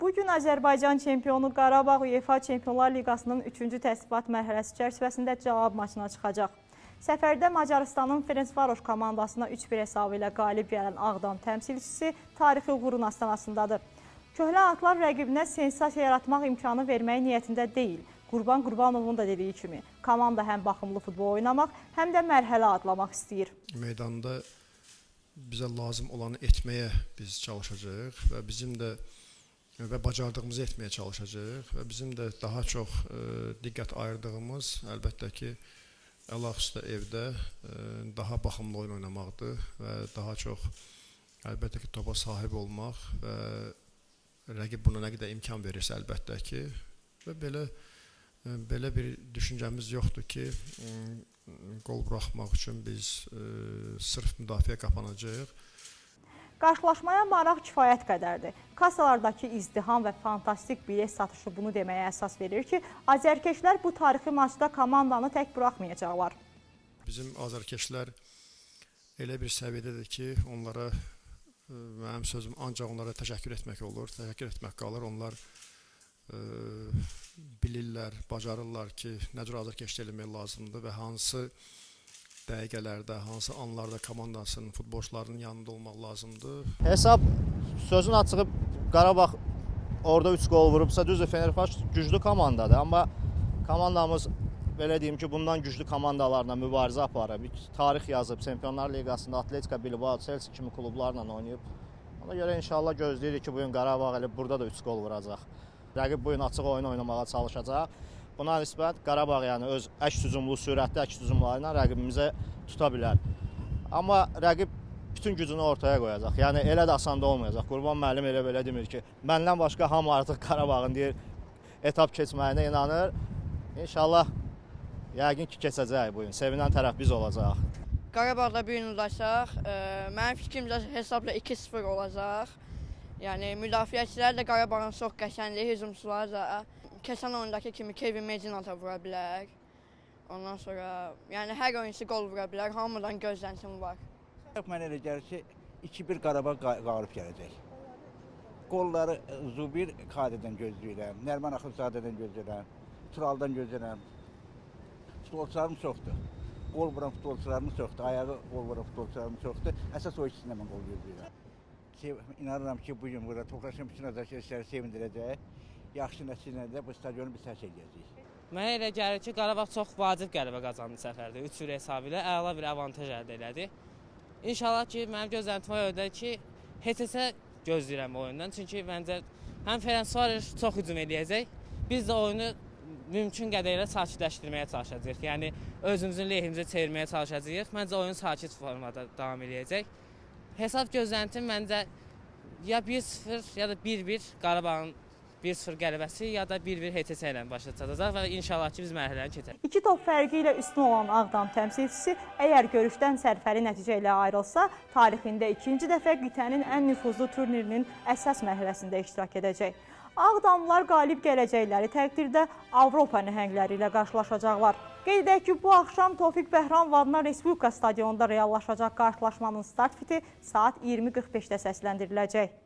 Bu gün Azərbaycan çempionu Qarabağ UEFA Çempionlar Liqasının 3-cü təsnifat mərhələsi çərçivəsində cavab maçına çıxacaq. Səfərdə Macarıstanın Ferencvaroş komandasına 3-1 hesabı ilə qalib gələn Ağdam təmsilçisi tarixi uğurun astanasındadır. Köhnə atlar rəqibinə sensasiya yaratmaq imkanı vermək niyyətində deyil. Qurban Qurbanovun da dediyi kimi, komanda həm baxımlı futbol oynamaq, həm də mərhələ adlamaq istəyir. Meydanda bizə lazım olanı etməyə biz çalışacağıq və bizim də və bacardığımızı etməyə çalışacağıq və bizim də daha çox diqqət ayırdığımız əlbəttə ki, əlahüstə evdə daha baxımlı oyun oynamaqdır və daha çox əlbəttə ki, topa sahib olmaq və rəqib buna nə qədər imkan verirsə əlbəttə ki və belə bir düşüncəmiz yoxdur ki, qol buraxmaq üçün biz sırf müdafiə qapanacağıq. Qarşılaşmaya maraq kifayət qədərdir. Kasalardakı izdiham və fantastik bilet satışı bunu deməyə əsas verir ki, azərkeşlər bu tarixi maçda komandanı tək buraxmayacaqlar. Bizim azərkeşlər elə bir səviyyədədir ki, onlara mənim sözüm ancaq onlara təşəkkür etmək olur, təşəkkür etmək qalır. Onlar bilirlər, bacarırlar ki, nə cür azərkeşlik eləmək lazımdır və hansı dəqiqələrdə, hansı anlarda komandasının, futbolçularının yanında olmaq lazımdır. Hesab, sözün açığı, Qarabağ orada 3 qol vurubsa, düzdür, Fenerbahçe güclü komandadır, amma komandamız, belə deyim ki, bundan güclü komandalarla mübarizə aparıb, tarix yazıb, Çempionlar Liqasında Atletika Bilbao, Chelsea kimi klublarla oynayıb. Ona görə inşallah gözləyirik ki, bugün Qarabağ elə burada da 3 qol vuracaq. Rəqib bugün açıq oyun oynamağa çalışacaq. Buna nisbət Qarabağ yəni öz əks hücumlu, sürətli əks hücumları ilə rəqibimizə tuta bilər. Amma rəqib bütün gücünü ortaya qoyacaq. Yəni elə də asan da olmayacaq. Qurban müəllim elə belə demir ki, məndən başqa hamı artıq Qarabağın deyir, etap keçməyinə inanır. İnşallah yəqin ki, keçəcək bu gün. Sevinən tərəf biz olacaq. Qarabağda bir gün udacaq. Mənim fikrimcə hesabla 2-0 olacaq. Yəni müdafiəçilər də Qarabağın çox qəşəngliyi, hücumçuları da keçən oyundakı kimi Kevin Medina da vura bilər. Ondan sonra yəni hər oyunçu qol vura bilər. Hamıdan gözləntim var. Mənə elə gəlir ki, 2-1 Qarabağ qalib gələcək. Qolları Zubir Kadirdən gözləyirəm, Nərman Axundzadədən gözləyirəm, Turaldan gözləyirəm. Futbolçularım çoxdur. Qol vuran futbolçularım çoxdur, ayağı qol vuran futbolçularım çoxdur. Əsas o ikisindən mən qol gözləyirəm. İnanıram ki, bugün burada toplaşan bütün azərkeşləri sevindirəcək. Yaxşı nəticə ilə bu stadionu biz tərk edəcəyik. Mənə elə gəlir ki, Qarabağ çox vacib qələbə qazandı səfərdə. 3-1 hesabı ilə əla bir avantaj əldə elədi. İnşallah ki, mənim gözləntim o yöndədir ki, heç-heçə gözləyirəm oyundan. Çünki məncə həm Ferencvaroş çox hücum eləyəcək, biz də oyunu mümkün qədərlə sakitləşdirməyə çalışacağıq. Yəni özümüzün lehimizə çevirməyə çalışacağıq. Məncə oyun sakit formada davam eləyəcək. Hesab gözləntim məncə ya 1-0 ya da 1-1 Qarabağın 1-0 qələbəsi ya da 1-1 HTC ilə başa çatacaq və inşallah ki, biz mərhələni keçərik. İki top fərqi ilə üstün olan Ağdam təmsilçisi əgər görüşdən sərfəli nəticə ilə ayrılsa, tarixində ikinci dəfə qitənin ən nüfuzlu turnirinin əsas mərhələsində iştirak edəcək. Ağdamlılar qalib gələcəkləri təqdirdə Avropa nəhəngləri ilə qarşılaşacaqlar. Qeyd edək ki, bu axşam Tofiq Bəhramov adına Respublika stadionunda reallaşacaq qarşılaşmanın start fiti saat 20:45-də səsləndiriləcək.